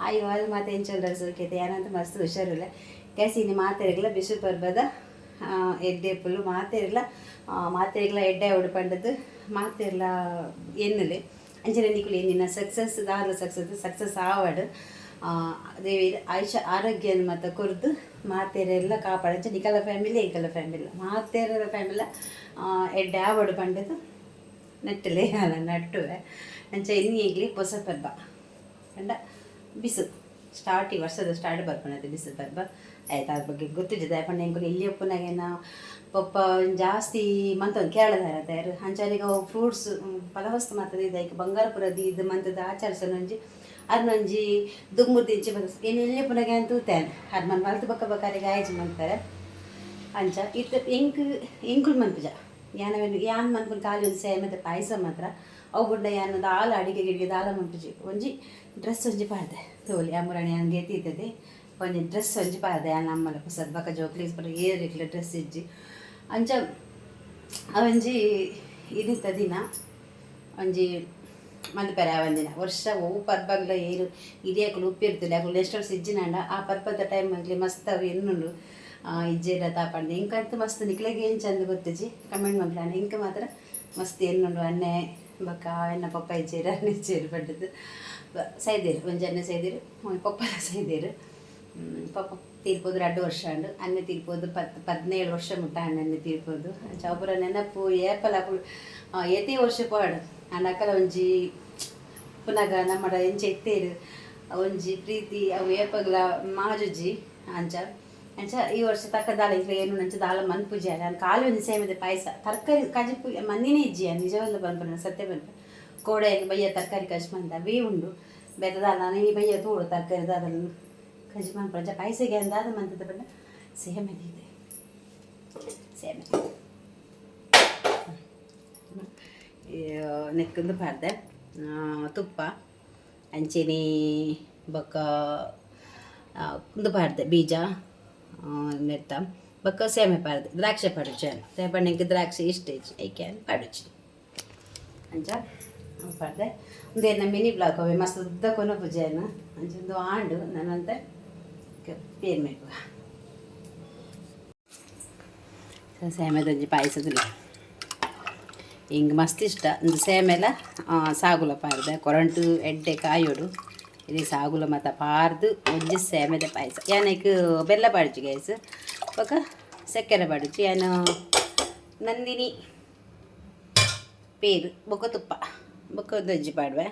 ಆಯ್ ಆಲ್ ಮಾತ ಎಂಚ ಸೌಖ್ಯತೆ ಯಾನಂತ ಮಸ್ತ್ ಹುಷಾರುಲ್ಲ. ಗೈಸ್, ಇನಿ ಮಾತೆರೆಗ್ಲ ಬಿಸು ಪರ್ಬದ ಎಡ್ಡೆಪುಲು ಮಾತೆರ್ಲ, ಮಾತೆರೆಗ್ಲ ಎಡ್ಡೆ ಆವಡ್ ಪಂಡದು ಮಾತೆರ್ಲ ಎನ್ನುಲೆ. ಅಂಚನೆ ನಿಕುಲು ಎನ್ನಿನ ಸಕ್ಸಸ್ ದಾಲ ಸಕ್ಸಸ್ ಸಕ್ಸಸ್ ಆವಡ್. ದೇವೆರ್ ಆಯುಷ ಆರೋಗ್ಯನ್ ಮಾತ ಕೊರ್ದು ಮಾತೆರೆಲ್ಲ ಕಾಪಾಡ. ಅಂಚ ನಿಕಲ ಫ್ಯಾಮಿಲಿ ಎಂಕಲ ಫ್ಯಾಮಿಲಿ ಮಾತೆರ ಫ್ಯಾಮಿಲಿ ಎಡ್ಡೆ ಆವಡ್ ಪಂಡದು ನೆಟ್ಟಲೆ ಅಲ್ಲ ನಟ್ಟುವೆ. ಅಂಚ ಇನಿ ಎಂಕ್ಲೆ ಪೊಸ ಪರ್ಬ ಪಂಡ ಬಿಸು ಸ್ಟಾರ್ಟ್, ಈ ವರ್ಷದ ಸ್ಟಾರ್ಟ್ ಬರ್ಪುನತೆ ಬಿಸು ಪರ್ಬ. ಆಯ್ತು, ಅದ್ರ ಬಗ್ಗೆ ಗೊತ್ತಿಜ್ಜಿ. ಪಂಡ ಎಂಕುಲು ಇಲ್ಲಿ ಉಪ್ಪುನಾಗೇನ ಪೊಪ್ಪ ಜಾಸ್ತಿ ಮಂತೊಂದು ಕೇರಳದಾರ ತಯಾರು. ಅಂಚಾನಿಗ ಅವು ಫ್ರೂಟ್ಸ್ ಫಲವಸ್ತು ಮಾತದ ಐಕ್ ಬಂಗಾರ ಪೂರ ದೀದ್ ಮಂತದ ಆಚರಿಸೋಣ ಒಂಜಿ ಅರ್ನೊಂಜಿ ದುಂಬುದಿಂಚಿ ಏನು ಎಲ್ಲಿ ಉಪ್ಪುನಾಗ ತೂತೇನೆ ಅರ್ ಮನ್ ಮಲ್ತು ಬೊಕ್ಕ ಬೊಕ್ಕ ಅರೆಗ್ ಆಯ್ಜಿ ಮಲ್ಪರೆ. ಅಂಚ ಇತ್ತೆ ಎಂಕ್ ಎಂಕುಲು ಮನ್ಪುಜ. ಯಾನ್ ಅವೆನ್ ಯಾನ್ ಮನ್ಪುನ ಖಾಲಿ ಒಂಜಿ ಸೇಮೆದ ಪಾಯಸ ಮಾತ್ರ. ಅವು ಬುಡ್ಂಡ ಯಾನ್ ದಾಲ ಅಡಿಗೆ ಗಿಡಿಗೆ ದಾಲ ಮನ್ಪುಜಿ. ಒಂಜಿ ಡ್ರೆಸ್ ಒಂಜಿ ಪಾಡ್ದೆ ತೋಲಿ ಅಮ್ಮುರಾಣಿ ಯಾನ್ ಗೆತಿತ್ತದೆ. ಒಂಜಿ ಡ್ರೆಸ್ ಒಂಜಿ ಪಾಡ್ದೆ ಯಾನ್ ಅಮ್ಮಲ ಪೊಸತ್ ಬೊಕ್ಕ ಜೋಕ್ಲೆಗ್ ಪೂರ ಏರೆಗ್ಲ ಡ್ರೆಸ್ ಇಜ್ಜಿ. ಅಂಚ ಅವಂಜಿ ಇನಿತ ದಿನ ಒಂಜಿ ಮಲ್ಪೆರೆ ಆವಂದಿನ ವರ್ಷ ಒವು ಪರ್ಬಗ್ಲ ಏರು ಹಿರಿಯಕುಲು ಉಪ್ಪಿರ್ತಲೆ ಅಕುಲು ನೆಕ್ಸ್ಟ್ ವರ್ಷ ಇಜ್ಜಿನಾಂಡ ಆ ಪರ್ಬದ ಟೈಮ್ ಆಗ್ಲಿ ಮಸ್ತ್ ಅವು ಎನ್ನುಂಡು ಇಜ್ಜೆಡ ತಾಪಂಡು. ಎಂಕಂತೂ ಮಸ್ತ್, ನಿಕ್ಲೆಗ್ ಎಂಚ ಅಂದ್ ಗೊತ್ತಿಜ್ಜಿ, ಕಮೆಂಟ್ ಮಲ್ಪುಲೆ. ಎಂಕ್ ಮಾತ್ರ ಮಸ್ತ್ ಎನ್ನುಂಡು ಅಣ್ಣೆ ಬೊಕ್ಕ ಎನ್ನ ಪಪ್ಪ ಇಜ್ಜೆರ್, ಅಣ್ಣೆ ಇಜ್ಜೆರ್ ಪಂಡುದು ಸೈದೇರು ಒಂಜಿ ಅಣ್ಣೆ ಸೈದೇರು, ಪಪ್ಪಲ ಸೈದೇರು. ಪಪ್ಪ ತೀರ್ಪೋದು 2 ವರ್ಷ ಆಂಡ್, ಅಣ್ಣೆ ತೀರ್ಪೋದು 10 17 ವರ್ಷ ಮುಟ್ಟ ಅಣ್ಣೆ ತೀರ್ಪೋದು. ಅಂಚ ಅವು ಪೂರ ನೆನಪು ಏಪಲ ಅಕುಲು ಏತೇ ವರ್ಷ ಪೋವಡ್ ಆಂಡ ಅಕಲ ಒಂಜಿ ಪುನಗ ನಮ್ಮಡ ಎಂಚ ಇತ್ತೇರು ಒಂಜಿ ಪ್ರೀತಿ ಅವು ಏಪಗ್ಲ ಮಾಜುಜಿ. ಅಂಚ ಅಂಚ ಈ ವರ್ಷ ತಕ್ಕ ದಾಲ ಇಕ್ಲೆ ಏನು ಅಂಚ ದಾಲ ಮನ್ಪುಜಿ. ಯಾನ್ ಖಾಲಿ ಒಂಜಿ ಸೇಮೆದ ಪಾಯಸ ತರಕಾರಿ ಕಜಿಪು ಮಂದಿನೇ ಇಜ್ಜಿ. ನಿಜವಾಗ್ಲೂ ಪನ್ಪುನ ಸತ್ಯ ಪನ್ಪ ಕೋಡೆ ಬಯ್ಯ ತರಕಾರಿ ಕಜ್ ಮಂದ ಅವೇ ಉಂಡು ಬೇತೆ ದಾಲ. ನಾನು ಈ ಬಯ್ಯ ತೋಡು ತರಕಾರಿ ದಾದ ಕಜಿ ಮನ್ಪುನ. ಅಂಚ ಪಾಯಸಗೆ ದಾದ ಮಂತದ ಪಂಡ ಸೇಮೆ ಇದೆ ಸೇಮೆ ನೆಕ್ಕೊಂದು ಪಾಡ್ದೆ ತುಪ್ಪ ಅಂಚೆನೆ ಬೊಕ್ಕ ಉಂದು ಪಾಡ್ದೆ ಬೀಜ ನೆತ್ತ ಬೊಕ್ಕ ಸೇಮೆ ಪಾಡ್ದೆ. ದ್ರಾಕ್ಷೆ ಪಾಡುಜಿ ಯಾನ್, ದಾಯೆ ಪಂಡ ಎಂಕ್ ದ್ರಾಕ್ಷಿ ಇಷ್ಟ ಇಜ್ಜಿ, ಐಕೆ ಯಾನ್ ಪಾಡುಜಿ. ಅಂಚ ಪಾಡ್ದೆ. ಉಂದು ಎನ್ನ ಮಿನಿ ಬ್ಲಾಗ್. ಅವೆ ಮಸ್ತ್ ಉದ್ದ ಕೊನೊಪುಜಿ ಯಾನ್. ಅಂಚ ಉಂದು ಆಂಡ್ ನನ್ನಂತೆ ಪೇರ್ ಮೈಪುಗ ಸೇಮೆದೊಂಜಿ ಪಾಯಸದಿಲ್ಲ ಹಿಂಗೆ ಮಸ್ತ್ ಇಷ್ಟ. ಒಂದು ಸೇಮೆಲ ಸಾಗುಲ ಪಾಡ್ದೆ ಕೊರಂಟು ಎಡ್ಡೆ ಕಾಯೋಡು ಇದು ಸಾಗುಲ ಮಾತ ಪಾರ್ದು ಒಂಜಿ ಸೇಮೆದ ಪಾಯಸ. ಯಾನ್ ಐಕ್ ಬೆಲ್ಲ ಪಾಡ್ಜಿ ಗೈಸ್, ಬೊಕ ಸಕ್ಕರೆ ಪಾಡುಜಿ. ಯಾನ್ ನಂದಿನಿ ಪೇರು ಬೊಕ ತುಪ್ಪ ಬೊಕ ಒಂದೊಂಜಿ ಪಾಡುವೆ.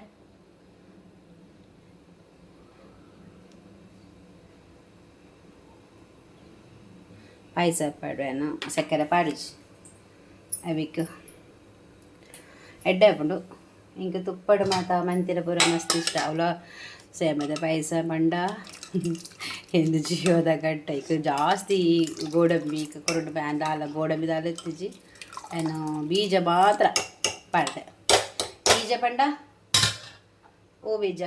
ಪಾಯಸ ಪಾಡುವೆ, ಸಕ್ಕರೆ ಪಾಡುಜಿ. ಅವಿಕ್ ಎಡ್ಡೆ ಆಪುಂಡು. ಎಂಕ್ ತುಪ್ಪಡ್ ಮಾತ ಮಂತಿನ ಪೂರ ಮಸ್ತ್ ಇಷ್ಟ. ಅವ್ಲ ಸೇಮದ ಪಾಯಸ ಪಂಡ ಎಂದು ಜೀವದ ಗಟ್ಟ. ಐಕ್ ಜಾಸ್ತಿ ಗೋಡಂಬಿ ಕೊರಡು ದಾಲ ಗೋಡಂಬಿ ದಾಲ ಇತ್ತಿಜಿ. ಏನು ಬೀಜ ಮಾತ್ರ ಪಾಡ್ದೆ. ಬೀಜ ಪಂಡ ಓ ಬೀಜ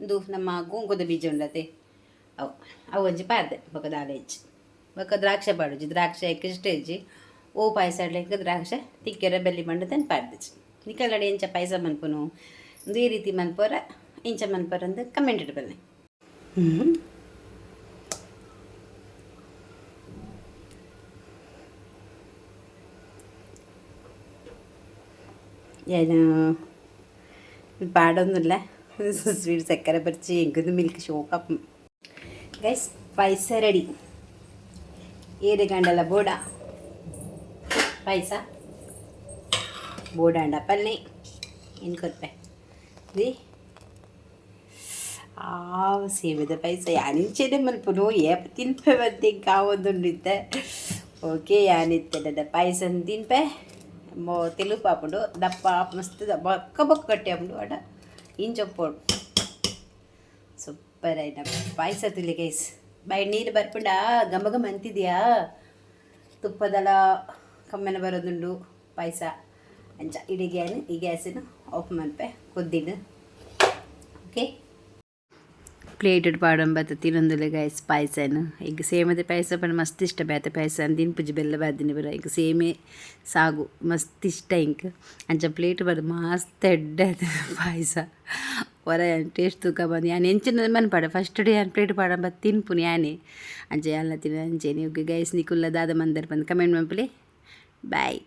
ಇಂದು ನಮ್ಮ ಗೋಂಕುದ ಬೀಜ ಉಂಡತೆ ಅವು ಅವು ಒಂಜಿ ಪಾಡ್ದೆ. ಬೊಕ ದಾಲ ಇಜ್ಜಿ. ಬೊಕ ದ್ರಾಕ್ಷೆ ಪಾಡುಜಿ, ದ್ರಾಕ್ಷೆ ಐಕ್ ಇಷ್ಟ ಇಜ್ಜಿ. ಓ ಪಾಯಸ ಇಡ್ಲಿಕ್ಕೆ ದ್ರಾಕ್ಷೆ ತಿಕ್ಕೆರೆ ಬೆಲ್ಲಿ ಪಂಡ ಪಾಡ್ದಿಜಿ. ನಿಕಲ್ನಡೆ ಎಂಚ ಪಾಯಸ ಮನ್ಪುನು, ಉಂದು ಈ ರೀತಿ ಮನ್ಪುವರ ಇಂಚ ಮನ್ಪುವರ ಅಂದ್ ಕಮೆಂಟ್ ಬನ್ನಿ. ಯಾನ್ ಪಾಡೊಂದುಲ್ಲೆ ಸ್ವೀಟ್ ಸಕ್ಕರೆ ಬರ್ಚಿ ಎಂಕುದು ಮಿಲ್ಕ್ ಶೋಕ್ ಆಪುಂಡು. ಗೈಸ್, ಪಾಯಸ ರೆಡಿ. ಏರೆಗಾಂಡಲ ಬೋಡ ಪಾಯಸ ಬೋಡಾಂಡ ಪಲ್ಲೆ ಏನು ಕೊರ್ಪೆ the ಆ ಸೇವೆದ ಪಾಯಸ ಯಾನ್ ಇಂಚೆನೆ ಮಲ್ಪುನು ಏಪ ತಿನ್ಪೆ ಬತ್ತಿ ಕಾವೊಂದುಂಡು ಇತ್ತೆ. ಓಕೆ, ಯಾನಿತ್ತೆ ನನ ಪಾಯಸನ್ ತಿನ್ಪೆ. ಮೋ ತೆಲುಪು ಆಪುಂಡು ದಪ್ಪ ಮಸ್ತ್ ಬೊಕ್ಕ ಬೊಕ್ಕ ಗಟ್ಟಿ ಆಪುಂಡು ಆಂಡ ಇಂಚ ಉಪ್ಪೊಡು. ಸೂಪರ್ ಆಯ್ನ ಪಾಯಸ ತುಲೆ ಗೈಸ್. ಬಾಯಿ ನೀರು ಬರ್ಪುಂಡಾ? ಘಮ ಘಮ ಅಂತಿದ್ಯಾ? ತುಪ್ಪದಲ ಕಮ್ಮೆನ ಬರೋದುಂಡು ಪಾಯಸ. ಅಂಚ ಇಡೀ ಈ ಗ್ಯಾಸನ್ನು ಆಫ್ ಮನ್ಪೆ ಕೊದ್ದಿಡು. ಓಕೆ. ಪ್ಲೇಟ್ ಪಾಡೊಂದು ತಿನೊಂದುಲ್ಲೆ ಗೈಸ್ ಪಾಯ್ಸನ್. ಎಂಕ್ ಸೇಮೆದ ಪಾಯಸ ಪಂಡ ಮಸ್ತ್ ಇಷ್ಟ, ಬೇತೆ ಪಾಯಸ ತಿನ್ಪುಜಿ ಬೆಲ್ಲ ಬಾರ್ದಿನ ಪೂರ. ಎಂಕ್ ಸೇಮೆ ಸಾಗು ಮಸ್ತ್ ಇಷ್ಟ ಎಂಕ್. ಅಂಚ ಪ್ಲೇಟ್ ಪಾಡ್ದ್ ಮಸ್ತ್ ಎಡ್ಡೆ ಪಾಯಸ. ಒರ ಟೇಸ್ಟ್ ತೂಕ ಬಂದು ಯಾನ್ ಎಂಚಿನ ಮನ್ಪಡ ಫಸ್ಟ್ ಡೇ ಯಾನ್ ಪ್ಲೇಟ್ ಪಾಡೊಂದು ತಿನ್ಪುನಿ ಯಾನೆ. ಅಂಚ ಯಾನ್ಲ ತಿನ ಅಂಚೆನೆ. ಓಕೆ ಗೈಸ್, ನಿಕುಲ್ಲ ದಾದ ಮಂದರ್ ಪಂದ್ ಕಮೆಂಟ್ ಮನ್ಪುಲೆ. ಬಾಯ್.